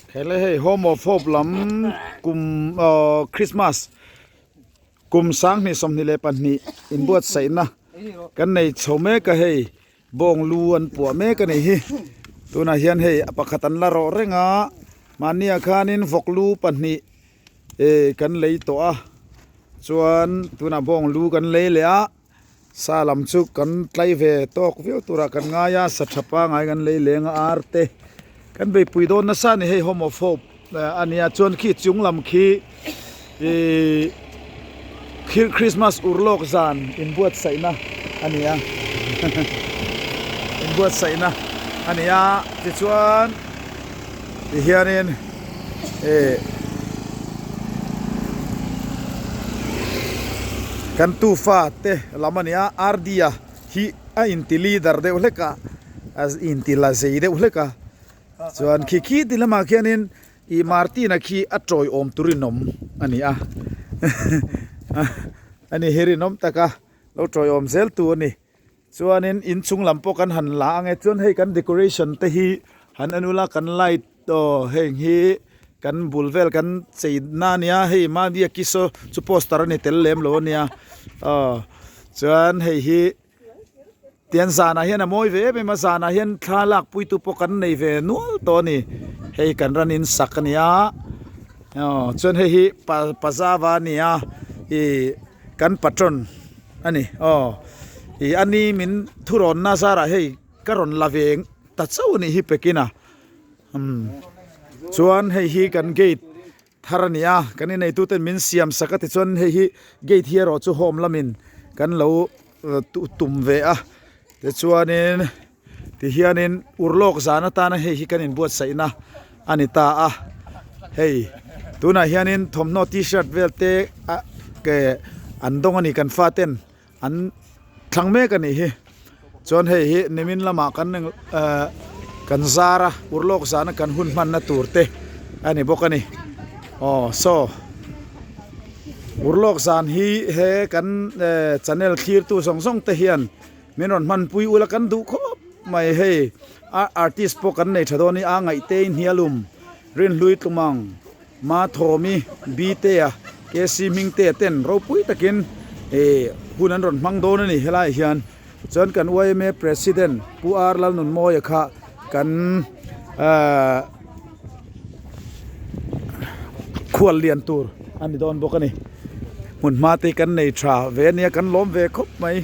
Khaile hei Home of Hope lam kum aw Christmas kum 2022 inbuatsaihna kan nei chho mek a hei bawng lu an puah mek a nih hi tunah hian hei a pakhat an la rawh reng a mahniah khanin vawk lu pahnih eh kan lei tawh a chuan tunah bawng lu kan lei leh a. Sa lam chu kan tlai ve tawk viau turah kan ngai a, sa tha pangai kan lei leng a ar te kan beipui dawn nasa a ni hei home of hope a nia chuan khi chung lam khi ihh christmas urlawk zan inbuatsaihna a ni a inbuatsaihna a ni a tichuan tihianin ihh kan tufa te lam a ni a R D a hi a inti leader deuh hlek a a inti la zei deuh hlek a chuan khi khi ti lamah khianin ih Martin a khi a tawiawm tur rinawm a ni a a ni hi rinawm taka lo tawiawm zel tu a ni. Chuanin inchung lam pawh kan han la ang e, chuan hei kan decoration te hi han en ula kan light aw heng hi kan bul vel kan chei na ania hei mahni a kisaw chu poster a ni tel lem lo ania aw chuan hei hi tian zanah hian a mawi ve em em a zanah hian thla lak pui tu pawh kan nei ve nual tawh a ni hei kan ran in sak ania aw chuan hei hi pa pazava ania ih kan patron a ni aw ih a ni min thurawnna zarah hei ka rawn la ve ta chauh a nih hi pekin a umm chuan hei hi kan gate thar a ni a kan ineitu ten min siam sak a tichuan hei hi gate hi erawh chu home lamin kan lo tum ve a tichuanin. Tihianin urlawk zan atana hei hi kan inbuatsaihna a ni ta a, hei tunah hianin thawmhnaw t-shirt vel te a ke an dawng a ni kan faten an thlang mek a nih hi chuan hei hi nimin lamah kan ehh kan zar a urlawk zana kan hun hmanna tur te a ni bawk a ni aw saw urlawk zan hi he kan ehh channel thlirtu zawng zawng te hian. Min rawn hmanpui ula kan duh khawp mai hei a artist pawh kan nei tha dawn hi a ngaihte hnialum Rinhlui Tlumang Mathawmi Btea KC Hmingtea ten ropui takin ih hun an rawn hmang dawn a ni helaiah hian chuan kan yma president Pu R Lalnunmawia kha kan ahh khual lian tur a ni dawn bawk a ni hmun hma te kan nei tha ve ania kan lawm ve khawp mai.